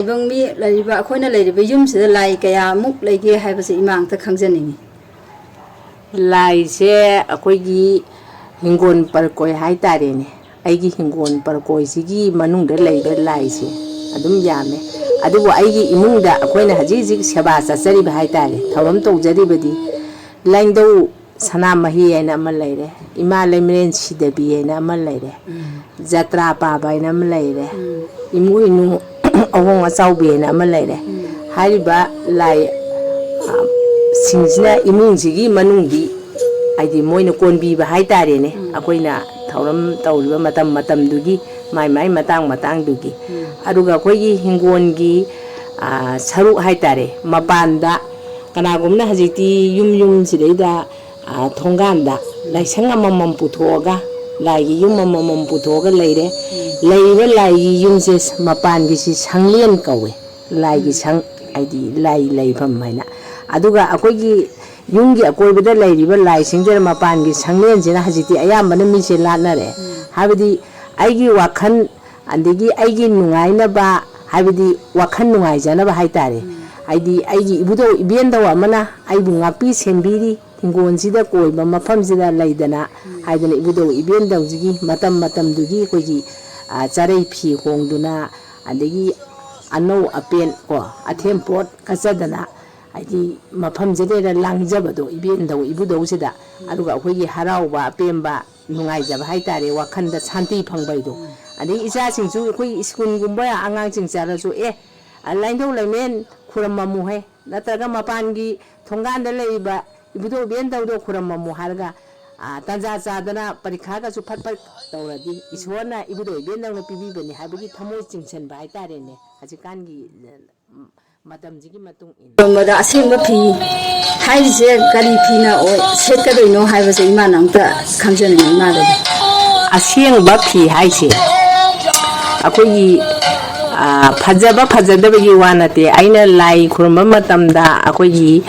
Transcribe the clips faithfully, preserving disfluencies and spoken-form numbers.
ꯈꯨꯡꯒꯪ ꯃꯤ ꯂꯩꯔꯤꯕ, ꯑꯩꯈꯣꯏꯅ ꯂꯩꯔꯤꯕ ꯌꯨꯝꯁꯤꯗ ꯂꯥꯏ ꯀꯌꯥꯃꯨꯛ ꯂꯩꯒꯦ ꯍꯥꯏꯕꯁꯦ ꯏꯃꯥ ꯑꯝꯇ ꯈꯪꯖꯅꯤꯡꯉꯤ꯫ ꯂꯥꯏꯁꯦ ꯑꯩꯈꯣꯏꯒꯤ ꯍꯤꯡꯒꯣꯜ ꯄꯔꯀꯣꯏ ꯍꯥꯏꯇꯥꯔꯦꯅꯦ, ꯑꯩꯒꯤ ꯍꯤꯡꯒꯣꯜ ꯄꯔꯀꯣꯏꯁꯤꯒꯤ ꯃꯅꯨꯡꯗ ꯂꯩꯕ ꯂꯥꯏꯁꯦ ꯑꯗꯨꯝ ꯌꯥꯝꯃꯦ꯫ ꯑꯗꯨꯕꯨ ꯑꯩꯒꯤ ꯏꯃꯨꯡꯗ ꯑꯩꯈꯣꯏꯅ ꯍꯧꯖꯤꯛ ꯍꯧꯖꯤꯛ ꯁꯦꯕꯥ ꯆꯠꯆꯔꯤꯕ ꯍꯥꯏꯇꯥꯔꯦ, ꯊꯧꯔꯝ ꯇꯧꯖꯔꯤꯕꯗꯤ ꯂꯥꯏꯅꯤꯡꯊꯧ ꯁꯅꯥꯃꯍꯤ ꯍꯥꯏꯅ ꯑꯃ ꯂꯩꯔꯦ, ꯏꯃꯥ ꯂꯩꯃꯔꯦꯟ ꯁꯤꯗꯕꯤ ꯍꯥꯏꯅ ꯑꯃ ꯂꯩꯔꯦ, ꯖꯇ꯭ꯔꯥ ꯄꯥꯕ ꯍꯥꯏꯅ ꯑꯃ ꯂꯩꯔꯦ, ꯏꯃꯣꯏꯅꯨ ꯑꯍꯣꯡ ꯑꯆꯥꯎꯕꯤ ꯍꯥꯏꯅ ꯑꯃ ꯂꯩꯔꯦ꯫ ꯍꯥꯏꯔꯤꯕ ꯂꯥꯏ, ꯑ, ꯁꯤꯡꯁꯤꯅ ꯏꯃꯨꯡꯁꯤꯒꯤ ꯃꯅꯨꯡꯗꯤ, ꯍꯥꯏꯗꯤ, ꯃꯣꯏꯅ ꯀꯣꯟꯕꯤꯕ ꯍꯥꯏꯇꯥꯔꯦꯅꯦ, ꯑꯩꯈꯣꯏꯅ ꯊꯧꯔꯝ ꯇꯧꯔꯤꯕ ꯃꯇꯝ ꯃꯇꯝꯗꯨꯒꯤ, ꯃꯥꯏ ꯃꯥꯏ ꯃꯇꯥꯡ ꯃꯇꯥꯡꯗꯨꯒꯤ꯫ ꯑꯗꯨꯒ ꯑꯩꯈꯣꯏꯒꯤ ꯍꯤꯡꯒꯣꯜꯒꯤ, ꯑ, ꯁꯔꯨꯛ ꯍꯥꯏꯇꯥꯔꯦ, ꯃꯄꯥꯟꯗ ꯀꯅꯥꯒꯨꯝꯕꯅ ꯍꯧꯖꯤꯛꯇꯤ ꯌꯨꯝ ꯌꯨꯝꯁꯤꯗꯩꯗ, ꯑ, ꯊꯣꯡꯒꯥꯟꯗ ꯂꯥꯏꯁꯪ ꯑꯃꯃꯝ ꯄꯨꯊꯣꯛꯑꯒ, ꯂꯥꯏꯒꯤ ꯌꯨꯝ ꯑꯃꯃꯝ ꯄꯨꯊꯣꯛꯑꯒ ꯂꯩꯔꯦ꯫ ꯂꯩꯔꯤꯕ ꯂꯥꯏꯒꯤ ꯌꯨꯝꯁꯦ ꯃꯄꯥꯟꯒꯤꯁꯤ ꯁꯪꯂꯦꯟ ꯀꯧꯋꯦ꯫ ꯂꯥꯏꯒꯤ ꯁꯪ, ꯍꯥꯏꯗꯤ ꯂꯥꯏ ꯂꯩꯐꯝ ꯍꯥꯏꯅ꯫ ꯑꯗꯨꯒ ꯑꯩꯈꯣꯏꯒꯤ ꯌꯨꯝꯒꯤ ꯑꯀꯣꯏꯕꯗ ꯂꯩꯔꯤꯕ ꯂꯥꯏꯁꯤꯡꯁꯤꯅ ꯃꯄꯥꯟꯒꯤ ꯁꯪꯂꯦꯟꯁꯤꯅ ꯍꯧꯖꯤꯛꯇꯤ ꯑꯌꯥꯝꯕꯅ ꯃꯤꯁꯦ ꯂꯥꯠꯅꯔꯦ꯫ ꯍꯥꯏꯕꯗꯤ ꯑꯩꯒꯤ ꯋꯥꯈꯜ, ꯑꯗꯒꯤ ꯑꯩꯒꯤ ꯅꯨꯡꯉꯥꯏꯅꯕ, ꯍꯥꯏꯕꯗꯤ ꯋꯥꯈꯜ ꯅꯨꯡꯉꯥꯏꯖꯅꯕ ꯍꯥꯏꯇꯥꯔꯦ꯫ ꯍꯥꯏꯗꯤ ꯑꯩꯒꯤ ꯏꯕꯨꯙꯧ ꯏꯕꯦꯟꯗꯧ ꯑꯃꯅ ꯑꯩꯕꯨ ꯉꯥꯛꯄꯤ ꯁꯦꯟꯕꯤꯔꯤ, ꯍꯤꯡꯒꯣꯜꯁꯤꯗ ꯀꯣꯏꯕ ꯃꯐꯝꯁꯤꯗ ꯂꯩꯗꯅ ꯍꯥꯏꯗꯅ ꯏꯕꯨꯙꯧ ꯏꯕꯦꯟꯗꯧꯁꯤꯒꯤ ꯃꯇꯝ ꯃꯇꯝꯗꯨꯒꯤ ꯑꯩꯈꯣꯏꯒꯤ, ꯑ, ꯆꯥꯔꯩ ꯐꯤ ꯍꯣꯡꯗꯨꯅ, ꯑꯗꯒꯤ ꯑꯅꯧ ꯑꯄꯦꯟ ꯀꯣ, ꯑꯊꯦꯝ ꯄꯣꯠ ꯀꯠꯆꯗꯅ, ꯍꯥꯏꯗꯤ ꯃꯐꯝꯁꯤꯗꯩꯗ ꯂꯥꯡꯖꯕꯗꯣ ꯏꯕꯦꯟꯗꯧ ꯏꯕꯨꯙꯧꯁꯤꯗ, ꯑꯗꯨꯒ ꯑꯩꯈꯣꯏꯒꯤ ꯍꯔꯥꯎꯕ ꯑꯄꯦꯟꯕ ꯅꯨꯡꯉꯥꯏꯖꯕ ꯍꯥꯏꯇꯥꯔꯦ, ꯋꯥꯈꯜꯗ ꯁꯥꯟꯇꯤ ꯐꯪꯕ ꯍꯥꯏꯗꯣ꯫ ꯑꯗꯩ ꯏꯆꯥꯁꯤꯡꯁꯨ ꯑꯩꯈꯣꯏ ꯁ꯭ꯀꯨꯜꯒꯨꯝꯕ ꯑꯉꯥꯡꯁꯤꯡ ꯆꯠꯂꯁꯨ, "ꯑꯦ, ꯑ, ꯂꯥꯏꯅꯤꯡꯊꯧ ꯂꯥꯏꯃꯔꯦꯟ ꯈꯨꯔꯝꯃꯝꯃꯨꯍꯦ", ꯅꯠꯇ꯭ꯔꯒ ꯃꯄꯥꯟꯒꯤ ꯊꯣꯡꯒꯥꯟꯗ ꯂꯩꯔꯤꯕ ꯏꯕꯨꯙꯧ ꯏꯕꯦꯟꯗꯧꯗꯣ ꯈꯨꯔꯝꯃꯝꯃꯨ ꯍꯥꯏꯔꯒ, ꯑ, ꯇꯥꯟꯖꯥ ꯆꯥꯗꯅ ꯄꯔꯤꯈꯥꯒꯁꯨ ꯐꯠ ꯐꯠ ꯇꯧꯔꯗꯤ ꯏꯁꯣꯔꯅ ꯏꯕꯨꯙꯧ ꯏꯕꯦꯟꯗꯧꯅ ꯄꯤꯕꯤꯕꯅꯤ ꯍꯥꯏꯕꯒꯤ ꯊꯃꯣꯏ ꯆꯤꯡꯁꯤꯟꯕ ꯍꯥꯏꯇꯥꯔꯦꯅꯦ꯫ ꯍꯧꯖꯤꯛꯀꯥꯟꯒꯤ, ꯑ, ꯃꯇꯝꯁꯤꯒꯤ ꯃꯇꯨꯡ ꯏꯟꯅ꯫ ꯇꯝꯕꯗ ꯑꯁꯦꯡꯕ ꯐꯤ ꯍꯥꯏꯔꯤꯁꯦ ꯀꯔꯤ ꯐꯤꯅ ꯑꯣꯏ-, ꯁꯦꯠꯀꯗꯣꯏꯅꯣ ꯍꯥꯏꯕꯁꯦ ꯏꯃꯥꯅ ꯑꯝꯇ ꯈꯪꯖꯅꯤꯡꯉꯤ ꯏꯃꯥꯗꯒꯤ꯫ ꯑꯁꯦꯡꯕ ꯐꯤ ꯍꯥꯏꯁꯦ ꯑꯩꯈꯣꯏꯒꯤ, ꯑ, ꯐꯖꯕ ꯐꯖꯗꯕꯒꯤ ꯋꯥ ꯅꯠꯇꯦ꯫ ꯑꯩꯅ ꯂꯥꯏ ꯈꯨꯔꯨꯝꯕ ꯃꯇꯝꯗ ꯑꯩꯈꯣꯏꯒꯤ,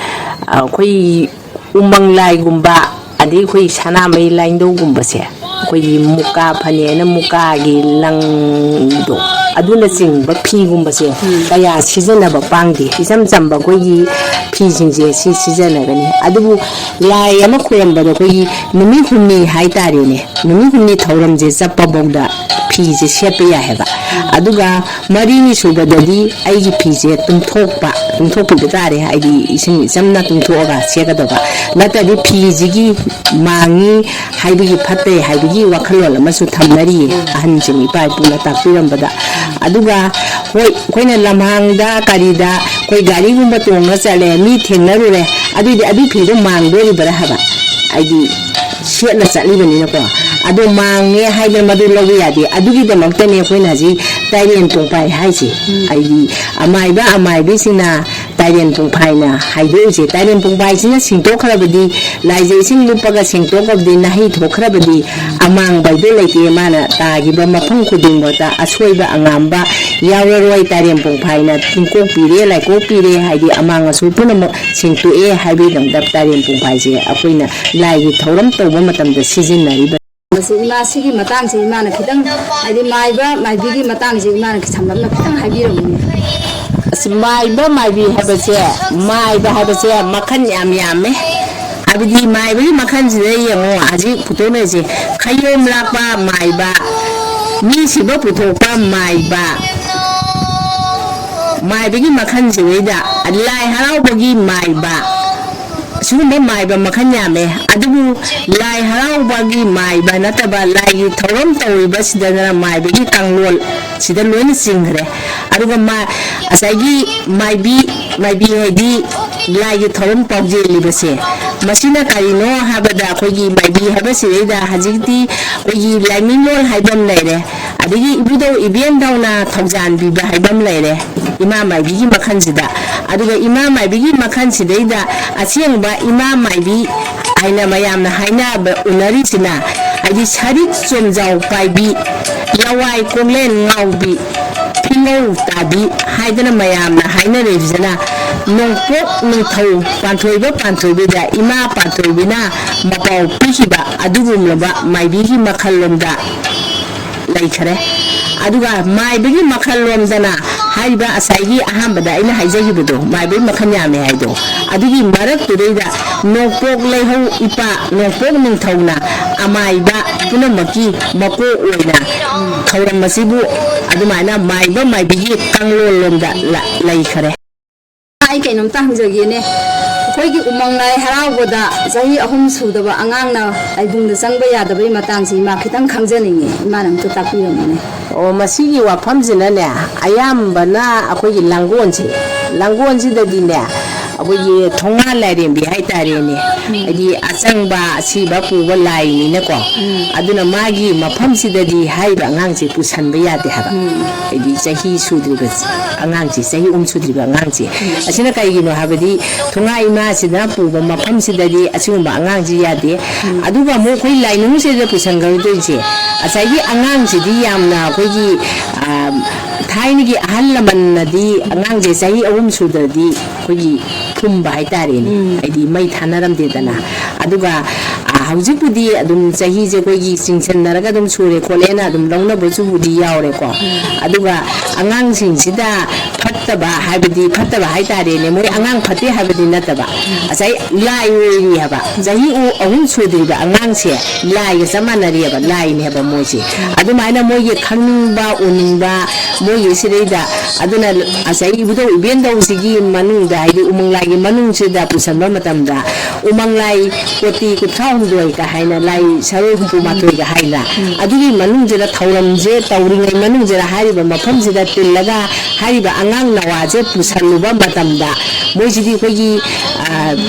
ꯑ, ꯑꯩꯈꯣꯏ ꯎꯃꯪ ꯂꯥꯏꯒꯨꯝꯕ, ꯑꯗꯩ ꯑꯩꯈꯣꯏ ꯁꯅꯥꯃꯍꯤ ꯂꯥꯏꯅꯤꯡꯊꯧꯒꯨꯝꯕꯁꯦ, ꯑꯩꯈꯣꯏꯒꯤ ꯃꯨꯀꯥ ꯐꯅꯦꯛꯅ ꯃꯨꯀꯥꯒꯤ ꯂꯪꯗꯣ, ꯑꯗꯨꯅꯆꯤꯡꯕ ꯐꯤꯒꯨꯝꯕꯁꯦ ꯀꯌꯥ ꯁꯤꯖꯤꯟꯅꯕ ꯄꯥꯝꯗꯦ꯫ ꯏꯆꯝ ꯆꯝꯕ ꯑꯩꯈꯣꯏꯒꯤ ꯐꯤꯁꯤꯡꯁꯦ ꯁꯤ ꯁꯤꯖꯤꯟꯅꯒꯅꯤ꯫ ꯑꯗꯨꯕꯨ ꯂꯥꯏ ꯑꯃ ꯈꯨꯔꯝꯕꯗ ꯑꯩꯈꯣꯏꯒꯤ ꯅꯨꯃꯤꯠ ꯍꯨꯝꯅꯤ ꯍꯥꯏꯇꯥꯔꯦꯅꯦ, ꯅꯨꯃꯤꯠ ꯍꯨꯝꯅꯤ ꯊꯧꯔꯝꯁꯦ ꯆꯠꯄꯐꯥꯎꯗ ꯐꯤꯁꯦ ꯁꯦꯠꯄ ꯌꯥꯏ ꯍꯥꯏꯕ꯫ ꯑꯗꯨꯒ ꯃꯔꯤꯅꯤ ꯁꯨꯕꯗꯗꯤ ꯑꯩꯒꯤ ꯐꯤꯁꯦ ꯇꯨꯡꯊꯣꯛꯄ, ꯇꯨꯡꯊꯣꯛꯄꯤꯕ ꯇꯥꯔꯦ, ꯍꯥꯏꯗꯤ ꯏꯁꯤꯡ ꯏꯆꯝꯅ ꯇꯨꯡꯊꯣꯛꯑꯒ ꯁꯦꯠꯀꯗꯕ꯫ ꯅꯠꯇ꯭ꯔꯗꯤ ꯐꯤꯁꯤꯒꯤ ꯃꯥꯡꯉꯤ ꯍꯥꯏꯕꯒꯤ, ꯐꯠꯇꯦ ꯍꯥꯏꯕꯒꯤ ꯋꯥꯈꯜꯂꯣꯟ ꯑꯃꯁꯨ ꯊꯝꯅꯔꯤꯌꯦ, ꯑꯍꯟꯁꯤꯡ ꯏꯄꯥ ꯏꯄꯨꯅ ꯇꯥꯛꯄꯤꯔꯝꯕꯗ꯫ ꯑꯗꯨꯒ ꯍꯣꯏ, ꯑꯩꯈꯣꯏꯅ ꯂꯝꯍꯥꯡꯗ ꯀꯔꯤꯗ ꯑꯩꯈꯣꯏ ꯒꯥꯔꯤꯒꯨꯝꯕ ꯇꯣꯡꯉ ꯆꯠꯂꯦ, ꯃꯤ ꯊꯦꯡꯅꯔꯨꯔꯦ, ꯑꯗꯨꯏꯗꯤ ꯑꯗꯨ ꯐꯤꯗꯣ ꯃꯥꯡꯗꯣꯔꯤꯕꯔꯥ ꯍꯥꯏꯕ, ꯍꯥꯏꯗꯤ ꯁꯦꯠꯂ ꯆꯠꯂꯤꯕꯅꯤꯅꯀꯣ꯫ ꯑꯗꯣ ꯃꯥꯡꯉꯦ ꯍꯥꯏꯗꯅ ꯃꯗꯨ ꯂꯧꯕ ꯌꯥꯗꯦ꯫ ꯑꯗꯨꯒꯤꯗꯃꯛꯇꯅꯦ ꯑꯩꯈꯣꯏꯅ ꯍꯧꯖꯤꯛ ꯇꯥꯏꯔꯦꯟ ꯄꯨꯡꯄꯥꯏ ꯍꯥꯏꯁꯦ꯫ ꯍꯥꯏꯗꯤ ꯑꯃꯥꯏꯕ ꯑꯃꯥꯏꯕꯤꯁꯤꯡꯅ ꯇꯥꯏꯔꯦꯟ ꯄꯨꯡꯐꯥꯏꯅ ꯍꯥꯏꯗꯣꯛꯏꯁꯦ꯫ ꯇꯥꯏꯔꯦꯟ ꯄꯨꯡꯐꯥꯏꯁꯤꯅ ꯁꯦꯡꯗꯣꯛꯈ꯭ꯔꯕꯗꯤ, ꯂꯥꯏꯖ ꯏꯁꯤꯡ ꯂꯨꯞꯄꯒ ꯁꯦꯡꯗꯣꯛꯈ꯭ꯔꯕꯗꯤ, ꯅꯥꯍꯩ ꯊꯣꯛꯈ꯭ꯔꯕꯗꯤ, ꯑꯃꯥꯡꯕ ꯍꯥꯏꯗꯣ ꯂꯩꯇꯦ꯫ ꯃꯥꯅ ꯇꯥꯈꯤꯕ ꯃꯐꯝ ꯈꯨꯗꯤꯡꯃꯛꯇ ꯑꯁꯣꯏꯕ ꯑꯉꯥꯝꯕ ꯌꯥꯎꯔꯔꯣꯏ꯫ ꯇꯥꯏꯔꯦꯟ ꯄꯨꯡꯐꯥꯏꯅ ꯇꯤꯡꯀꯣꯛꯄꯤꯔꯦ, ꯂꯥꯏꯀꯣꯛꯄꯤꯔꯦ, ꯍꯥꯏꯗꯤ ꯑꯃꯥꯡ ꯑꯁꯣꯏ ꯄꯨꯝꯅꯃꯛ ꯁꯦꯡꯇꯣꯛꯑꯦ ꯍꯥꯏꯕꯒꯤꯗꯃꯛꯇ ꯇꯥꯏꯔꯦꯟ ꯄꯨꯡꯐꯥꯏꯁꯦ ꯑꯩꯈꯣꯏꯅ ꯂꯥꯏꯒꯤ ꯊꯧꯔꯝ ꯇꯧꯕ ꯃꯇꯝꯗ ꯁꯤꯖꯤꯟꯅꯔꯤꯕ꯫ ꯃꯁꯤ ꯏꯃꯥ, ꯁꯤꯒꯤ ꯃꯇꯥꯡꯁꯦ ꯏꯃꯥꯅ ꯈꯤꯇꯪ, ꯍꯥꯏꯗꯤ ꯃꯥꯏꯕ ꯃꯥꯏꯕꯤꯒꯤ ꯃꯇꯥꯡꯁꯦ ꯏꯃꯥꯅ ꯁꯝꯂꯞꯅ ꯈꯤꯇꯪ ꯍꯥꯏꯕꯤꯔꯝꯃꯨꯅꯦ꯫ ꯑꯁ, ꯃꯥꯏꯕ ꯃꯥꯏꯕꯤ ꯍꯥꯏꯕꯁꯦ, ꯃꯥꯏꯕ ꯍꯥꯏꯕꯁꯦ ꯃꯈꯜ ꯌꯥꯝ ꯌꯥꯝꯃꯦ꯫ ꯍꯥꯏꯕꯗꯤ ꯃꯥꯏꯕꯒꯤ ꯃꯈꯜꯁꯤꯗ ꯌꯦꯡꯉꯣ, ꯍꯧꯖꯤꯛ ꯄꯨꯊꯣꯛꯅꯔꯤꯁꯦ, ꯈꯌꯣꯝ ꯂꯥꯛꯄ ꯃꯥꯏꯕ, ꯃꯤ ꯁꯤꯕ ꯄꯨꯊꯣꯛꯄ ꯃꯥꯏꯕ, ꯃꯥꯏꯕꯒꯤ ꯃꯈꯜꯁꯤꯗꯩꯗ ꯂꯥꯏ ꯍꯔꯥꯎꯕꯒꯤ ꯃꯥꯏꯕ, ꯁꯤꯒꯨꯝꯕ ꯃꯥꯏꯕ ꯃꯈꯜ ꯌꯥꯝꯃꯦ꯫ ꯑꯗꯨꯕꯨ ꯂꯥꯏ ꯍꯔꯥꯎꯕꯒꯤ ꯃꯥꯏꯕ ꯅꯠꯇꯕ, ꯂꯥꯏꯒꯤ ꯊꯧꯔꯝ ꯇꯧꯔꯤꯕꯁꯤꯗꯅ ꯃꯥꯏꯕꯒꯤ ꯀꯥꯡꯂꯣꯟ ꯁꯤꯗ ꯂꯣꯏꯅ ꯆꯤꯡꯈ꯭ꯔꯦ꯫ ꯑꯗꯨꯒ ꯃꯥ-, ꯉꯁꯥꯏꯒꯤ ꯃꯥꯏꯕꯤ, ꯃꯥꯏꯕꯤ ꯍꯥꯏꯗꯤ ꯂꯥꯏꯒꯤ ꯊꯧꯔꯝ ꯄꯥꯎꯖꯦꯜꯂꯤꯕꯁꯦ, ꯃꯁꯤꯅ ꯀꯔꯤꯅꯣ ꯍꯥꯏꯕꯗ, ꯑꯩꯈꯣꯏꯒꯤ ꯃꯥꯏꯕꯤ ꯍꯥꯏꯕꯁꯤꯗꯩꯗ ꯍꯧꯖꯤꯛꯇꯤ ꯑꯩꯈꯣꯏꯒꯤ ꯂꯥꯏꯅꯤꯡꯂꯣꯟ ꯍꯥꯏꯕ ꯑꯃ ꯂꯩꯔꯦ, ꯑꯗꯒꯤ ꯏꯕꯨꯙꯧ ꯏꯕꯦꯟꯗꯧꯅ ꯊꯧꯖꯥꯟꯕꯤꯕ ꯍꯥꯏꯕ ꯑꯃ ꯂꯩꯔꯦ ꯏꯃꯥ ꯃꯥꯏꯕꯤꯒꯤ ꯃꯈꯜꯁꯤꯗ꯫ ꯑꯗꯨꯒ ꯏꯃꯥ ꯃꯥꯏꯕꯤꯒꯤ ꯃꯈꯜꯁꯤꯗꯩꯗ ꯑꯁꯦꯡꯕ ꯏꯃꯥ ꯃꯥꯏꯕꯤ ꯍꯥꯏꯅ ꯃꯌꯥꯝꯅ ꯍꯥꯏꯅꯕ, ꯎꯅꯔꯤꯁꯤꯅ, ꯍꯥꯏꯗꯤ ꯁꯔꯤꯛ ꯆꯣꯝꯖꯥꯎ ꯄꯥꯏꯕꯤ, ꯂꯋꯥꯏ ꯀꯣꯡꯂꯦꯟ ꯉꯥꯎꯕꯤ, ꯐꯤꯉꯧ ꯇꯥꯕꯤ ꯍꯥꯏꯗꯅ ꯃꯌꯥꯝꯅ ꯍꯥꯏꯅꯔꯤꯕꯁꯤꯅ ꯅꯣꯡꯄꯣꯛ ꯅꯤꯡꯊꯧ ꯄꯥꯟꯊꯣꯏꯕ ꯄꯥꯟꯊꯣꯏꯕꯤꯗ ꯏꯃꯥ ꯄꯥꯟꯊꯣꯏꯕꯤꯅ ꯃꯄꯥꯎ ꯄꯤꯈꯤꯕ ꯑꯗꯨꯒꯨꯝꯂꯕ ꯃꯥꯏꯕꯤꯒꯤ ꯃꯈꯜꯂꯣꯝꯗ ꯂꯩꯈꯔꯦ꯫ ꯑꯗꯨꯒ ꯃꯥꯏꯕꯒꯤ ꯃꯈꯜꯂꯣꯝꯗꯅ ꯍꯥꯏꯔꯤꯕ ꯉꯁꯥꯏꯒꯤ ꯑꯍꯥꯟꯕꯗ ꯑꯩꯅ ꯍꯥꯏꯖꯈꯤꯕꯗꯣ, ꯃꯥꯏꯕꯒꯤ ꯃꯈꯜ ꯌꯥꯝꯃꯦ ꯍꯥꯏꯗꯣ, ꯑꯗꯨꯒꯤ ꯃꯔꯛꯇꯨꯗꯩꯗ ꯅꯣꯡꯄꯣꯛ ꯂꯩꯍꯧ ꯏꯄꯥ, ꯅꯣꯡꯄꯣꯛ ꯅꯤꯡꯊꯧꯅ ꯑꯃꯥꯏꯕ ꯄꯨꯝꯅꯃꯛꯀꯤ ꯃꯀꯣꯛ ꯑꯣꯏꯅ ꯊꯧꯔꯝ ꯑꯁꯤꯕꯨ ꯑꯗꯨꯃꯥꯏꯅ ꯃꯥꯏꯕ ꯃꯥꯏꯕꯤꯒꯤ ꯀꯥꯡꯂꯣꯟꯂꯣꯝꯗ ꯂ-, ꯂꯩꯈꯔꯦ꯫ ꯑꯩ ꯀꯩꯅꯣꯝꯇ ꯍꯪꯖꯒꯦꯅꯦ꯫ ꯑꯩꯈꯣꯏꯒꯤ ꯎꯃꯪ ꯂꯥꯏ ꯍꯔꯥꯎꯕꯗ ꯆꯍꯤ ꯑꯍꯨꯝ ꯁꯨꯗꯕ ꯑꯉꯥꯡꯅ ꯂꯥꯏꯕꯨꯡꯗ ꯆꯪꯕ ꯌꯥꯗꯕꯒꯤ ꯃꯇꯥꯡꯁꯤ ꯏꯃꯥ ꯈꯤꯇꯪ ꯈꯪꯖꯅꯤꯡꯉꯤ꯫ ꯏꯃꯥꯅ ꯑꯝꯇ ꯇꯥꯛꯄꯤꯔꯝꯃꯨꯅꯦ꯫ ꯑꯣ, ꯃꯁꯤꯒꯤ ꯋꯥꯐꯝꯁꯤꯅꯅꯦ, ꯑꯌꯥꯝꯕꯅ ꯑꯩꯈꯣꯏꯒꯤ ꯂꯥꯡꯒꯣꯜꯁꯦ, ꯂꯥꯡꯒꯣꯜꯁꯤꯗꯗꯤꯅꯦ, ꯑꯩꯈꯣꯏꯒꯤ ꯊꯣꯡꯉꯥ ꯂꯥꯏꯔꯦꯝꯕꯤ ꯍꯥꯏꯇꯥꯔꯦꯅꯦ, ꯍꯥꯏꯗꯤ ꯑꯆꯪꯕ ꯑꯁꯤꯕ ꯄꯨꯕ ꯂꯥꯏꯅꯤꯅꯀꯣ, ꯑꯗꯨꯅ ꯃꯥꯒꯤ ꯃꯐꯝꯁꯤꯗꯗꯤ ꯍꯥꯏꯔꯤꯕ ꯑꯉꯥꯡꯁꯦ ꯄꯨꯁꯟꯕ ꯌꯥꯗꯦ ꯍꯥꯏꯕ꯫ ꯍꯥꯏꯗꯤ ꯆꯍꯤ ꯁꯨꯗ꯭ꯔꯤꯕ ꯑꯉꯥꯡꯁꯦ, ꯆꯍꯤ ꯑꯍꯨꯝ ꯁꯨꯗ꯭ꯔꯤꯕ ꯑꯉꯥꯡꯁꯦ, ꯑꯁꯤꯅ ꯀꯩꯒꯤꯅꯣ ꯍꯥꯏꯕꯗꯤ ꯊꯣꯡꯉꯥ ꯏꯃꯥꯁꯤꯅ ꯄꯨꯕ ꯃꯐꯝꯁꯤꯗꯗꯤ ꯑꯁꯤꯒꯨꯝꯕ ꯑꯉꯥꯡꯁꯤ ꯌꯥꯗꯦ꯫ ꯑꯗꯨꯒ ꯑꯃꯨꯛ ꯑꯩꯈꯣꯏ ꯂꯥꯏꯅꯨꯡꯁꯤꯗ ꯄꯨꯁꯟꯒꯗꯣꯏꯁꯦ, ꯉꯁꯥꯏꯒꯤ ꯑꯉꯥꯡꯁꯤꯗꯤ ꯌꯥꯝꯅ ꯑꯩꯈꯣꯏꯒꯤ, ꯑ, ꯊꯥꯏꯅꯒꯤ ꯑꯍꯜ ꯂꯃꯟꯅꯗꯤ ꯑꯉꯥꯡꯁꯦ ꯆꯍꯤ ꯑꯍꯨꯝ ꯁꯨꯗ꯭ꯔꯗꯤ ꯑꯩꯈꯣꯏꯒꯤ ꯐꯨꯝꯕ ꯍꯥꯏꯇꯥꯔꯦꯅꯦ, ꯍꯥꯏꯗꯤ ꯃꯩ ꯊꯥꯅꯔꯝꯗꯦꯗꯅ꯫ ꯑꯗꯨꯒ, ꯑ, ꯍꯧꯖꯤꯛꯄꯨꯗꯤ ꯑꯗꯨꯝ ꯆꯍꯤꯁꯦ ꯑꯩꯈꯣꯏꯒꯤ ꯆꯤꯡꯁꯤꯟꯅꯔꯒ ꯑꯗꯨꯝ ꯁꯨꯔꯦ ꯈꯣꯠꯂꯦꯅ ꯑꯗꯨꯝ ꯂꯧꯅꯕꯁꯨꯕꯨꯗꯤ ꯌꯥꯎꯔꯦꯀꯣ꯫ ꯑꯗꯨꯒ ꯑꯉꯥꯡꯁꯤꯡꯁꯤꯗ ꯐꯠꯇꯕ ꯍꯥꯏꯕꯗꯤ, ꯐꯠꯇꯕ ꯍꯥꯏꯇꯥꯔꯦꯅꯦ, ꯃꯣꯏ ꯑꯉꯥꯡ ꯐꯠꯇꯦ ꯍꯥꯏꯕꯗꯤ ꯅꯠꯇꯕ, ꯉꯁꯥꯏ ꯂꯥꯏ ꯑꯣꯏꯔꯤ ꯍꯥꯏꯕ, ꯆꯍꯤ ꯑꯍꯨꯝ ꯁꯨꯗ꯭ꯔꯤꯕ ꯑꯉꯥꯡꯁꯦ ꯂꯥꯏꯒ ꯆꯞ ꯃꯥꯟꯅꯔꯦꯕ, ꯂꯥꯏꯅꯦꯕ ꯃꯣꯏꯁꯦ꯫ ꯑꯗꯨꯃꯥꯏꯅ ꯃꯣꯏꯒꯤ ꯈꯪꯅꯤꯡꯕ, ꯎꯅꯤꯡꯕ, ꯃꯣꯏꯒꯤ ꯁꯤꯗꯩꯗ, ꯑꯗꯨꯅ ꯉꯁꯥꯏ ꯏꯕꯨꯙꯧ ꯏꯕꯦꯟꯗꯧꯁꯤꯒꯤ ꯃꯅꯨꯡꯗ, ꯍꯥꯏꯗꯤ ꯎꯃꯪ ꯂꯥꯏꯒꯤ ꯃꯅꯨꯡꯁꯤꯗ ꯄꯨꯁꯟꯕ ꯃꯇꯝꯗ, ꯎꯃꯪ ꯂꯥꯏ ꯀꯣꯇꯤ ꯀꯨꯟꯊ꯭ꯔꯥ ꯍꯨꯝꯗꯣꯏꯒ ꯍꯥꯏꯅ, ꯂꯥꯏ ꯁꯔꯣꯏ ꯍꯨꯝꯐꯨ ꯃꯥꯊꯣꯏꯒ ꯍꯥꯏꯅ, ꯑꯗꯨꯒꯤ ꯃꯅꯨꯡꯁꯤꯗ, ꯊꯧꯔꯝꯁꯦ ꯇꯧꯔꯤꯉꯩ ꯃꯅꯨꯡꯁꯤꯗ, ꯍꯥꯏꯔꯤꯕ ꯃꯐꯝꯁꯤꯗ ꯇꯤꯜꯂꯒ ꯍꯥꯏꯔꯤꯕ ꯑꯉꯥꯡ ꯅꯋꯥꯁꯦ ꯄꯨꯁꯜꯂꯨꯕ ꯃꯇꯝꯗ, ꯃꯣꯏꯁꯤꯗꯤ ꯑꯩꯈꯣꯏꯒꯤ, ꯑ,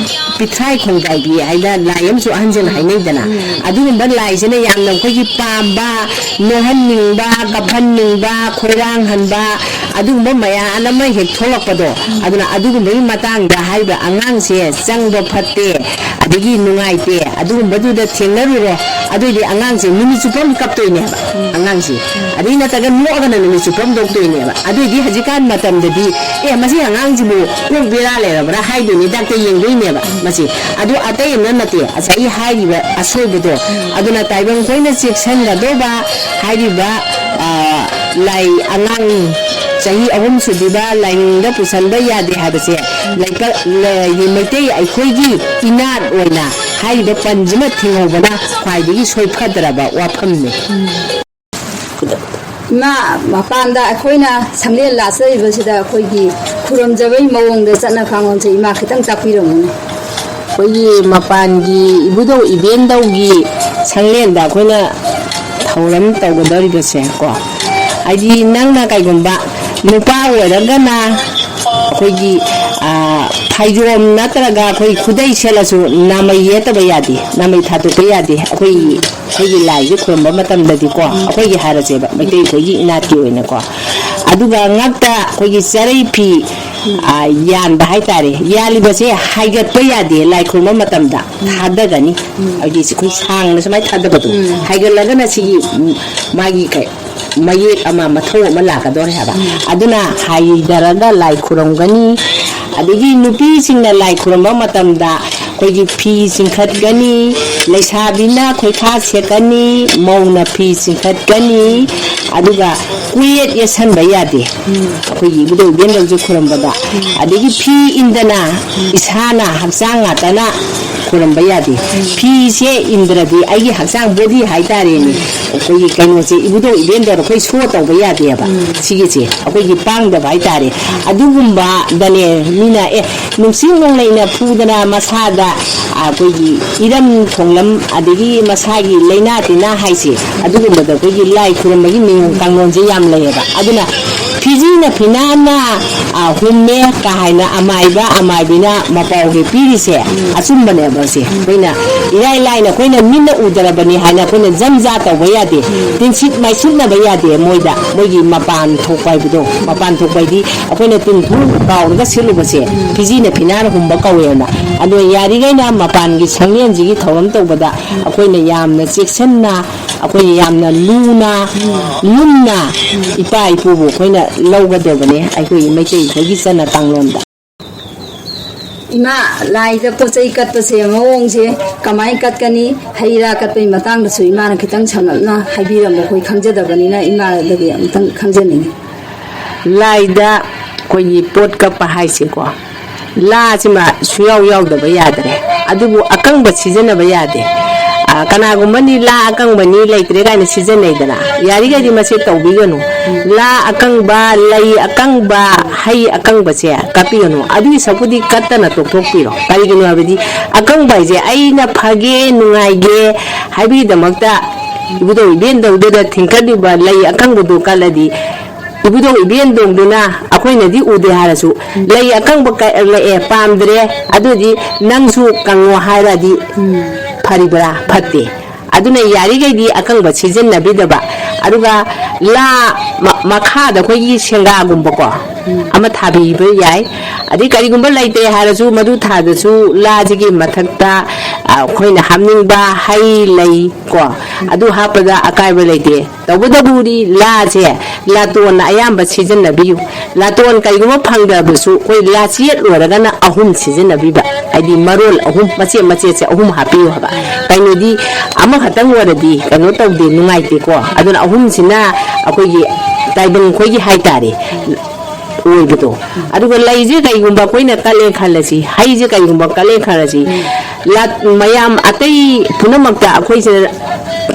ꯄꯤꯊ꯭ꯔꯥꯏ ꯈꯣꯡꯖꯥꯏꯕꯤ ꯍꯥꯏꯅ ꯂꯥꯏ ꯑꯃꯁꯨ ꯑꯍꯟꯁꯤꯡꯅ ꯍꯥꯏꯅꯩꯗꯅ, ꯑꯗꯨꯒꯨꯝꯕ ꯂꯥꯏꯁꯤꯅ ꯌꯥꯝꯅ ꯑꯩꯈꯣꯏꯒꯤ ꯄꯥꯝꯕ, ꯅꯣꯛꯍꯟꯅꯤꯡꯕ, ꯀꯞꯍꯟꯅꯤꯡꯕ, ꯈꯣꯏꯔꯥꯡꯍꯟꯕ, ꯑꯗꯨꯒꯨꯝꯕ ꯃꯌꯥꯝ ꯑꯃ ꯍꯦꯛ ꯊꯣꯛꯂꯛꯄꯗꯣ, ꯑꯗꯨꯅ ꯑꯗꯨꯒꯨꯝꯕꯒꯤ ꯃꯇꯥꯡꯗ ꯍꯥꯏꯕ ꯑꯉꯥꯡꯁꯦ ꯆꯪꯕ ꯐꯠꯇꯦ, ꯑꯗꯒꯤ ꯅꯨꯡꯉꯥꯏꯇꯦ, ꯑꯗꯨꯒꯨꯝꯕꯗꯨꯗ ꯊꯦꯡꯅꯔꯨꯔꯣ, ꯑꯗꯨꯑꯣꯏꯗꯤ ꯑꯉꯥꯡꯁꯦ ꯅꯨꯃꯤꯠ ꯆꯨꯞꯄ ꯑꯃ ꯀꯞꯇꯣꯏꯅꯦꯕ꯫ ꯑꯉꯥꯡꯁꯦ ꯑꯗꯩ ꯅꯠꯇ꯭ꯔꯒ ꯅꯣꯛꯑꯒꯅ ꯅꯨꯃꯤꯠ ꯆꯨꯞꯄ ꯑꯃ ꯅꯣꯛꯇꯣꯏꯅꯦꯕ꯫ ꯑꯗꯨꯑꯣꯏꯗꯤ ꯍꯧꯖꯤꯛꯀꯥꯟ ꯃꯇꯝꯗꯗꯤ, "ꯑꯦ, ꯃꯁꯤ ꯑꯉꯥꯡꯁꯤꯕꯨ ꯀꯣꯛ ꯕꯦꯔꯥ ꯂꯩꯔꯕ꯭ꯔꯥ?" ꯍꯥꯏꯗꯣꯏꯅꯤ, ꯗꯥꯛꯇꯔ ꯌꯦꯡꯗꯣꯏꯅꯦꯕ ꯃꯁꯤ꯫ ꯑꯗꯨ ꯑꯇꯩ ꯑꯃ ꯅꯠꯇꯦ, ꯉꯁꯥꯏꯒꯤ ꯍꯥꯏꯔꯤꯕ ꯑꯁꯣꯏꯕꯗꯣ꯫ ꯑꯗꯨꯅ ꯇꯥꯏꯕꯪ ꯑꯩꯈꯣꯏꯅ ꯆꯦꯛꯁꯤꯟꯒꯗꯧꯕ ꯍꯥꯏꯔꯤꯕ, ꯑ, ꯂꯥꯏ, ꯑꯉꯥꯡ ꯆꯍꯤ ꯑꯍꯨꯝ ꯁꯨꯗ꯭ꯔꯤꯕ ꯂꯥꯏꯅꯤꯡꯗ ꯄꯨꯁꯟꯕ ꯌꯥꯗꯦ ꯍꯥꯏꯕꯁꯦ ꯂꯩꯄꯥꯛ, ꯂꯩ-, ꯃꯩꯇꯩ ꯑꯩꯈꯣꯏꯒꯤ ꯏꯅꯥꯠ ꯑꯣꯏꯅ ꯍꯥꯏꯔꯤꯕ ꯄꯟꯁꯤꯃ ꯊꯤꯡꯍꯧꯕꯅ ꯈ꯭ꯋꯥꯏꯗꯒꯤ ꯁꯣꯏꯐꯗ꯭ꯔꯕ ꯋꯥꯐꯝꯅꯤ꯫ ꯏꯃꯥ, ꯃꯄꯥꯟꯗ ꯑꯩꯈꯣꯏꯅ ꯁꯪꯂꯦꯟ ꯂꯥꯠꯆꯔꯤꯕꯁꯤꯗ ꯑꯩꯈꯣꯏꯒꯤ ꯈꯨꯔꯨꯝꯖꯕꯒꯤ ꯃꯑꯣꯡꯗ ꯆꯠꯅ ꯀꯥꯡꯂꯣꯟꯁꯦ ꯏꯃꯥ ꯈꯤꯇꯪ ꯇꯥꯛꯄꯤꯔꯝꯃꯨꯅꯦ꯫ ꯑꯩꯈꯣꯏꯒꯤ ꯃꯄꯥꯟꯒꯤ ꯏꯕꯨꯙꯧ ꯏꯕꯦꯟꯗꯧꯒꯤ ꯁꯪꯂꯦꯟꯗ ꯑꯩꯈꯣꯏꯅ ꯊꯧꯔꯝ ꯇꯧꯒꯗꯧꯔꯤꯕꯁꯦ ꯀꯣ, ꯍꯥꯏꯗꯤ ꯅꯪꯅ ꯀꯩꯒꯨꯝꯕ ꯅꯨꯄꯥ ꯑꯣꯏꯔꯒꯅ ꯑꯩꯈꯣꯏꯒꯤ, ꯑ, ꯐꯩꯖꯣꯝ ꯅꯠꯇ꯭ꯔꯒ ꯑꯩꯈꯣꯏ ꯈꯨꯗꯩ ꯁꯦꯠꯂꯁꯨ ꯅꯥꯃꯩ ꯌꯦꯠꯇꯕ ꯌꯥꯗꯦ, ꯅꯥꯃꯩ ꯊꯥꯗꯣꯛꯄ ꯌꯥꯗꯦ꯫ ꯑꯩꯈꯣꯏ, ꯑꯩꯈꯣꯏꯒꯤ ꯂꯥꯏꯁꯦ ꯈꯨꯔꯨꯝꯕ ꯃꯇꯝꯗꯗꯤꯀꯣ, ꯑꯩꯈꯣꯏꯒꯤ ꯍꯥꯏꯔꯁꯦꯕ, ꯃꯩꯇꯩ ꯑꯩꯈꯣꯏꯒꯤ ꯏꯅꯥꯠꯀꯤ ꯑꯣꯏꯅꯀꯣ, ꯑꯗꯨꯒ ꯉꯛꯇ ꯑꯩꯈꯣꯏꯒꯤ ꯆꯔꯩ ꯐꯤ, ꯑ, ꯌꯥꯟꯕ ꯍꯥꯏꯇꯥꯔꯦ, ꯌꯥꯜꯂꯤꯕꯁꯦ ꯍꯥꯏꯒꯠꯄ ꯌꯥꯗꯦ꯫ ꯂꯥꯏ ꯈꯨꯔꯨꯝꯕ ꯃꯇꯝꯗ ꯊꯥꯗꯒꯅꯤ꯫ ꯍꯥꯏꯗꯤ ꯑꯩꯈꯣꯏ ꯁꯥꯡꯅ ꯁꯨꯃꯥꯏꯅ ꯊꯥꯗꯕꯗꯣ, ꯍꯥꯏꯒꯠꯂꯒꯅ ꯁꯤꯒꯤ, ꯎꯝ, ꯃꯥꯒꯤ ꯀꯩ, ꯃꯌꯦꯛ ꯑꯃ, ꯃꯊꯧ ꯑꯃ ꯂꯥꯛꯀꯗꯧꯔꯦ ꯍꯥꯏꯕ꯫ ꯑꯗꯨꯅ ꯍꯥꯏꯊꯔꯒ ꯂꯥꯏ ꯈꯨꯔꯨꯝꯒꯅꯤ꯫ ꯑꯗꯒꯤ ꯅꯨꯄꯤꯁꯤꯡꯅ ꯂꯥꯏ ꯈꯨꯔꯨꯝꯕ ꯃꯇꯝꯗ ꯑꯩꯈꯣꯏꯒꯤ ꯐꯤ ꯆꯤꯡꯈꯠꯀꯅꯤ, ꯂꯩꯁꯥꯕꯤꯅ ꯈꯣꯏꯈꯥ ꯁꯦꯠꯀꯅꯤ, ꯃꯧꯅ ꯐꯤ ꯆꯤꯡꯈꯠꯀꯅꯤ, ꯑꯗꯨꯒ ꯀꯨꯌꯦꯠ ꯌꯦꯠꯁꯟꯕ ꯌꯥꯗꯦ꯫ ꯑꯩꯈꯣꯏꯒꯤ ꯏꯕꯨꯙꯧ ꯏꯕꯦꯟꯗꯧꯁꯦ ꯈꯨꯔꯨꯝꯕꯗ꯫ ꯑꯗꯒꯤ ꯐꯤ ꯏꯟꯗꯅ ꯏꯁꯥꯅ ꯍꯛꯆꯥꯡ ꯉꯥꯛꯇꯅ ꯈꯨꯔꯨꯝꯕ ꯌꯥꯗꯦ꯫ ꯐꯤꯁꯦ ꯏꯟꯗ꯭ꯔꯗꯤ ꯑꯩꯒꯤ ꯍꯛꯆꯥꯡ ꯕꯣꯗꯤ ꯍꯥꯏꯇꯥꯔꯦꯅꯦ, ꯑꯩꯈꯣꯏꯒꯤ ꯀꯩꯅꯣꯁꯦ, ꯏꯕꯨꯙꯧ ꯏꯕꯦꯟꯗꯧꯗ ꯑꯩꯈꯣꯏ ꯁꯣ ꯇꯧꯕ ꯌꯥꯗꯦꯕ꯫ ꯁꯤꯒꯤꯁꯦ ꯑꯩꯈꯣꯏꯒꯤ ꯄꯥꯡꯗꯕ ꯍꯥꯏꯇꯥꯔꯦ꯫ ꯑꯗꯨꯒꯨꯝꯕꯗꯅꯦ ꯃꯤꯅ, "ꯑꯦ, ꯅꯨꯡꯁꯤꯠ ꯅꯣꯡꯂꯩꯅ ꯐꯨꯗꯅ ꯃꯁꯥꯗ, ꯑ, ꯑꯩꯈꯣꯏꯒꯤ ꯏꯔꯝ ꯈꯣꯡꯂꯝ ꯑꯗꯒꯤ ꯃꯁꯥꯒꯤ ꯂꯥꯏꯅꯥ ꯇꯤꯟꯅꯥ ꯍꯥꯏꯁꯦ, ꯑꯗꯨꯒꯨꯝꯕꯗ ꯑꯩꯈꯣꯏꯒꯤ ꯂꯥꯏ ꯈꯨꯔꯨꯝꯕꯒꯤ ꯅꯤꯌꯣꯝ ꯀꯥꯡꯂꯣꯟꯁꯦ ꯌꯥꯝ ꯂꯩꯌꯦꯕ꯫ ꯑꯗꯨꯅ ꯐꯤꯖꯤꯅ ꯐꯤꯅꯥꯟꯅ, ꯑ, ꯍꯨꯝꯃꯦ ꯀꯥ ꯍꯥꯏꯅ ꯑꯃꯥꯏꯕ ꯑꯃꯥꯏꯕꯤꯅ ꯃꯄꯥꯎꯒꯤ ꯄꯤꯔꯤꯁꯦ ꯑꯆꯨꯝꯕꯅꯦꯕ꯫ ꯁꯦ ꯑꯩꯈꯣꯏꯅ ꯏꯔꯥꯏ ꯂꯥꯏꯅ ꯑꯩꯈꯣꯏꯅ ꯃꯤꯠꯅ ꯎꯗ꯭ꯔꯕꯅꯤ ꯍꯥꯏꯅ ꯑꯩꯈꯣꯏꯅ ꯖꯝꯖꯥ ꯇꯧꯕ ꯌꯥꯗꯦ꯫ ꯇꯤꯟꯁꯤꯠ ꯃꯥꯏꯁꯤꯠꯅꯕ ꯌꯥꯗꯦ꯫ ꯃꯣꯏꯗ ꯃꯣꯏꯒꯤ ꯃꯄꯥꯟ ꯊꯣꯛꯄ ꯍꯥꯏꯕꯗꯣ, ꯃꯄꯥꯟ ꯊꯣꯛꯄ ꯍꯥꯏꯗꯤ ꯑꯩꯈꯣꯏꯅ ꯇꯤꯟꯐꯨ ꯀꯥꯎꯔꯒ ꯁꯤꯠꯂꯨꯕꯁꯦ ꯐꯤꯖꯤꯅ ꯐꯤꯅꯥꯟꯅ ꯍꯨꯝꯕ ꯀꯧꯋꯦꯅ꯫ ꯑꯗꯣ ꯌꯥꯔꯤꯈꯩꯅ ꯃꯄꯥꯟꯒꯤ ꯁꯪꯂꯦꯟꯁꯤꯒꯤ ꯊꯧꯔꯝ ꯇꯧꯕꯗ ꯑꯩꯈꯣꯏꯅ ꯌꯥꯝꯅ ꯆꯦꯛꯁꯤꯟꯅ, ꯑꯩꯈꯣꯏꯅ ꯌꯥꯝꯅ ꯂꯨꯅ, ꯂꯨꯝꯅ ꯏꯄꯥ ꯏꯄꯨꯕꯨ ꯑꯩꯈꯣꯏꯅ ꯂꯧꯒꯗꯕꯅꯦ ꯑꯩꯈꯣꯏꯒꯤ ꯃꯩꯇꯩ ꯑꯩꯈꯣꯏꯒꯤ ꯆꯠꯅ ꯀꯥꯡꯂꯣꯟꯗ꯫ ꯏꯃꯥ, ꯂꯥꯏꯗ ꯄꯣꯠ ꯆꯩ ꯀꯠꯄꯁꯦ ꯃꯑꯣꯡꯁꯦ ꯀꯃꯥꯏꯅ ꯀꯠꯀꯅꯤ? ꯍꯩ ꯔꯥ ꯀꯠꯄꯒꯤ ꯃꯇꯥꯡꯗꯁꯨ ꯏꯃꯥꯅ ꯈꯤꯇꯪ ꯁꯝꯂꯞꯅ ꯍꯥꯏꯕꯤꯔꯝꯕ, ꯑꯩꯈꯣꯏ ꯈꯪꯖꯗꯕꯅꯤꯅ ꯏꯃꯥꯗꯒꯤ ꯑꯃꯨꯛꯇꯪ ꯈꯪꯖꯅꯤꯡꯉꯤ꯫ ꯂꯥꯏꯗ ꯑꯩꯈꯣꯏꯒꯤ ꯄꯣꯠ ꯀꯠꯄ ꯍꯥꯏꯁꯦꯀꯣ, ꯂꯥꯁꯤꯃ ꯁꯨꯡꯌꯥꯎ ꯌꯥꯎꯗꯕ ꯌꯥꯗ꯭ꯔꯦ꯫ ꯑꯗꯨꯕꯨ ꯑꯀꯪꯕ ꯁꯤꯖꯤꯟꯅꯕ ꯌꯥꯗꯦ꯫ ꯑ, ꯀꯅꯥꯒꯨꯝꯕꯅꯤ ꯂꯥ ꯑꯀꯪꯕꯅꯤ ꯂꯩꯇ꯭ꯔꯦ ꯀꯥꯏꯅ ꯁꯤꯖꯤꯟꯅꯩꯗꯅ, ꯌꯥꯔꯤꯈꯩꯗꯤ ꯃꯁꯤ ꯇꯧꯕꯤꯒꯅꯨ꯫ ꯂꯥ ꯑꯀꯪꯕ, ꯂꯩ ꯑꯀꯪꯕ, ꯍꯩ ꯑꯀꯪꯕꯁꯦ ꯀꯠꯄꯤꯒꯅꯨ꯫ ꯑꯗꯨꯒꯤ ꯁꯔꯨꯛꯄꯨꯗꯤ ꯀꯠꯇꯅ ꯇꯣꯛꯊꯣꯛꯄꯤꯔꯣ꯫ ꯀꯔꯤꯒꯤꯅꯣ ꯍꯥꯏꯕꯗꯤ ꯑꯀꯪꯕ ꯍꯥꯏꯁꯦ ꯑꯩꯅ ꯐꯒꯦ, ꯅꯨꯡꯉꯥꯏꯒꯦ ꯍꯥꯏꯕꯒꯤꯗꯃꯛꯇ ꯏꯕꯨꯙꯧ ꯏꯕꯦꯟꯗꯧꯗꯨꯗ ꯊꯤꯡꯀꯠꯂꯤꯕ ꯂꯩ ꯑꯀꯪꯕꯗꯨ ꯀꯠꯂꯗꯤ, ꯏꯕꯨꯙꯧ ꯏꯕꯦꯟꯗꯧꯗꯨꯅ ꯑꯩꯈꯣꯏꯅꯗꯤ ꯎꯗꯦ ꯍꯥꯏꯔꯁꯨ, ꯂꯩ ꯑꯀꯪꯕ ꯀꯠꯂꯛꯑꯦ, ꯄꯥꯝꯗ꯭ꯔꯦ, ꯑꯗꯨꯗꯤ ꯅꯪꯁꯨ ꯀꯪꯉꯣ ꯍꯥꯏꯔꯗꯤ ꯐꯔꯤꯕ꯭ꯔꯥ? ꯐꯠꯇꯦ꯫ ꯑꯗꯨꯅ ꯌꯥꯔꯤꯈꯩꯗꯤ ꯑꯀꯪꯕ ꯁꯤꯖꯤꯟꯅꯕꯤꯗꯕ꯫ ꯑꯗꯨꯒ ꯂꯥ ꯃ-, ꯃꯈꯥꯗ ꯑꯩꯈꯣꯏꯒꯤ ꯁꯦꯡꯒꯥꯒꯨꯝꯕꯀꯣ ꯑꯃ ꯊꯥꯕꯤꯕ ꯌꯥꯏ꯫ ꯑꯗꯩ ꯀꯔꯤꯒꯨꯝꯕ ꯂꯩꯇ꯭ꯔꯦ ꯍꯥꯏꯔꯁꯨ ꯃꯗꯨ ꯊꯥꯗꯁꯨ ꯂꯥꯁꯤꯒꯤ ꯃꯊꯛꯇ, ꯑ, ꯑꯩꯈꯣꯏꯅ ꯍꯥꯞꯅꯤꯡꯕ ꯍꯩ ꯂꯩ ꯀꯣ, ꯑꯗꯨ ꯍꯥꯞꯄꯗ ꯑꯀꯥꯏꯕ ꯂꯩꯇꯦ꯫ ꯇꯧꯕꯇꯕꯨꯗꯤ ꯂꯥꯁꯦ ꯂꯥꯇꯣꯟꯅ ꯑꯌꯥꯝꯕ ꯁꯤꯖꯤꯟꯅꯕꯤꯌꯨ꯫ ꯂꯥꯇꯣꯟ ꯀꯩꯒꯨꯝꯕ ꯐꯪꯗ꯭ꯔꯕꯁꯨ ꯑꯩꯈꯣꯏ ꯂꯥ ꯆꯦꯠ ꯂꯣꯏꯔꯒꯅ ꯑꯍꯨꯝ ꯁꯤꯖꯤꯟꯅꯕꯤꯕ, ꯍꯥꯏꯗꯤ ꯃꯔꯣꯜ ꯑꯍꯨꯝ, ꯃꯆꯦꯠ ꯃꯆꯦꯠꯁꯦ ꯑꯍꯨꯝ ꯍꯥꯞꯄꯤꯌꯨ ꯍꯥꯏꯕ꯫ ꯀꯩꯅꯣꯗꯤ ꯑꯃꯈꯛꯇꯪ ꯑꯣꯏꯔꯗꯤ ꯀꯩꯅꯣ ꯇꯧꯗꯦ, ꯅꯨꯡꯉꯥꯏꯇꯦꯀꯣ꯫ ꯑꯗꯨꯅ ꯑꯍꯨꯝꯁꯤꯅ ꯑꯩꯈꯣꯏꯒꯤ ꯇꯥꯏꯕꯪ ꯑꯩꯈꯣꯏꯒꯤ ꯍꯥꯏꯇꯥꯔꯦ ꯑꯣꯏꯕꯗꯣ꯫ ꯑꯗꯨꯒ ꯂꯩꯁꯦ ꯀꯩꯒꯨꯝꯕ ꯑꯩꯈꯣꯏꯅ ꯀꯠꯂꯦ ꯈꯜꯂꯁꯤ, ꯍꯩꯁꯦ ꯀꯩꯒꯨꯝꯕ ꯀꯠꯂꯦ ꯈꯜꯂꯁꯤ, ꯂꯥ-, ꯃꯌꯥꯝ ꯑꯇꯩ ꯄꯨꯝꯅꯃꯛꯇ ꯑꯩꯈꯣꯏꯁꯦ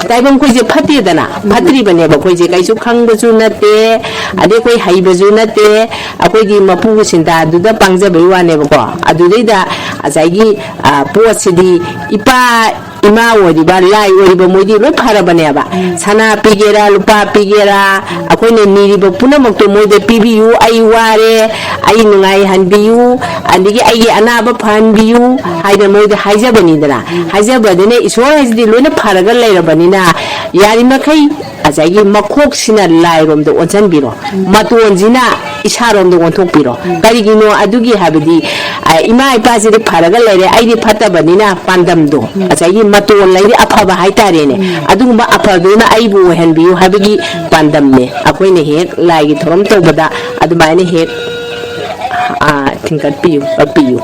ꯇꯥꯏꯕꯪ ꯑꯩꯈꯣꯏꯁꯦ ꯐꯠꯇꯦꯗꯅ, ꯐꯠꯇ꯭ꯔꯤꯕꯅꯦꯕ ꯑꯩꯈꯣꯏꯁꯦ, ꯀꯩꯁꯨ ꯈꯪꯕꯁꯨ ꯅꯠꯇꯦ, ꯑꯗꯩ ꯑꯩꯈꯣꯏ ꯍꯩꯕꯁꯨ ꯅꯠꯇꯦ, ꯑꯩꯈꯣꯏꯒꯤ ꯃꯄꯨꯒꯤ ꯁꯤꯟꯊꯥꯗꯨꯗ ꯄꯥꯡꯖꯕꯩ ꯋꯥꯅꯦꯕꯀꯣ꯫ ꯑꯗꯨꯗꯩꯗ ꯉꯁꯥꯏꯒꯤ, ꯑ, ꯄꯣꯠꯁꯤꯗꯤ ꯏꯄꯥ ꯏꯃꯥ ꯑꯣꯏꯔꯤꯕ, ꯂꯥꯏ ꯑꯣꯏꯔꯤꯕ ꯃꯣꯏꯗꯤ ꯂꯣꯏ ꯐꯔꯕꯅꯦꯕ꯫ ꯁꯅꯥ ꯄꯤꯒꯦꯔꯥ, ꯂꯨꯄꯥ ꯄꯤꯒꯦꯔꯥ, ꯑꯩꯈꯣꯏꯅ ꯅꯤꯔꯤꯕ ꯄꯨꯝꯅꯃꯛꯇꯣ ꯃꯣꯏꯗ ꯄꯤꯕꯤꯌꯨ, "ꯑꯩ ꯋꯥꯔꯦ, ꯑꯩ ꯅꯨꯡꯉꯥꯏꯍꯟꯕꯤꯌꯨ, ꯑꯗꯒꯤ ꯑꯩꯒꯤ ꯑꯅꯥꯕ ꯐꯍꯟꯕꯤꯌꯨ" ꯍꯥꯏꯅ ꯃꯣꯏꯗ ꯍꯥꯏꯖꯕꯅꯤꯗꯅ꯫ ꯍꯥꯏꯖꯕꯗꯨꯅ ꯏꯁꯣꯔ ꯍꯥꯏꯁꯤꯗꯤ ꯂꯣꯏꯅ ꯐꯔꯒ ꯂꯩꯔꯕꯅꯤꯅ, ꯌꯥꯔꯤꯃꯈꯩ ꯉꯁꯥꯏꯒꯤ ꯃꯈꯣꯛꯁꯤꯅ ꯂꯥꯏꯔꯣꯝꯗ ꯑꯣꯟꯁꯤꯟꯕꯤꯔꯣ, ꯃꯇꯣꯟꯁꯤꯅ ꯏꯁꯥꯔꯣꯝꯗ ꯑꯣꯟꯊꯣꯛꯄꯤꯔꯣ꯫ ꯀꯔꯤꯒꯤꯅꯣ ꯑꯗꯨꯒꯤ ꯍꯥꯏꯕꯗꯤ, ꯑ, ꯏꯃꯥ ꯏꯄꯥꯁꯤꯗꯤ ꯐꯔꯒ ꯂꯩꯔꯦ, ꯑꯩꯗꯤ ꯐꯠꯇꯕꯅꯤꯅ ꯄꯥꯟꯗꯝꯗꯣ, ꯉꯁꯥꯏꯒꯤ ꯃꯇꯣꯟ ꯂꯩꯔꯤ ꯑꯐꯕ ꯍꯥꯏꯇꯥꯔꯦꯅꯦ, ꯑꯗꯨꯒꯨꯝꯕ ꯑꯐꯕꯗꯨꯅ ꯑꯩꯕꯨ ꯑꯣꯏꯍꯟꯕꯤꯌꯨ ꯍꯥꯏꯕꯒꯤ ꯄꯥꯟꯗꯝꯅꯦ꯫ ꯑꯩꯈꯣꯏꯅ ꯍꯦꯛ ꯂꯥꯏꯒꯤ ꯊꯧꯔꯝ ꯇꯧꯕꯗ ꯑꯗꯨꯃꯥꯏꯅ ꯍꯦꯛ, ꯑ, ꯊꯤꯡꯒꯠꯄꯤꯌꯨ, ꯀꯠꯄꯤꯌꯨ꯫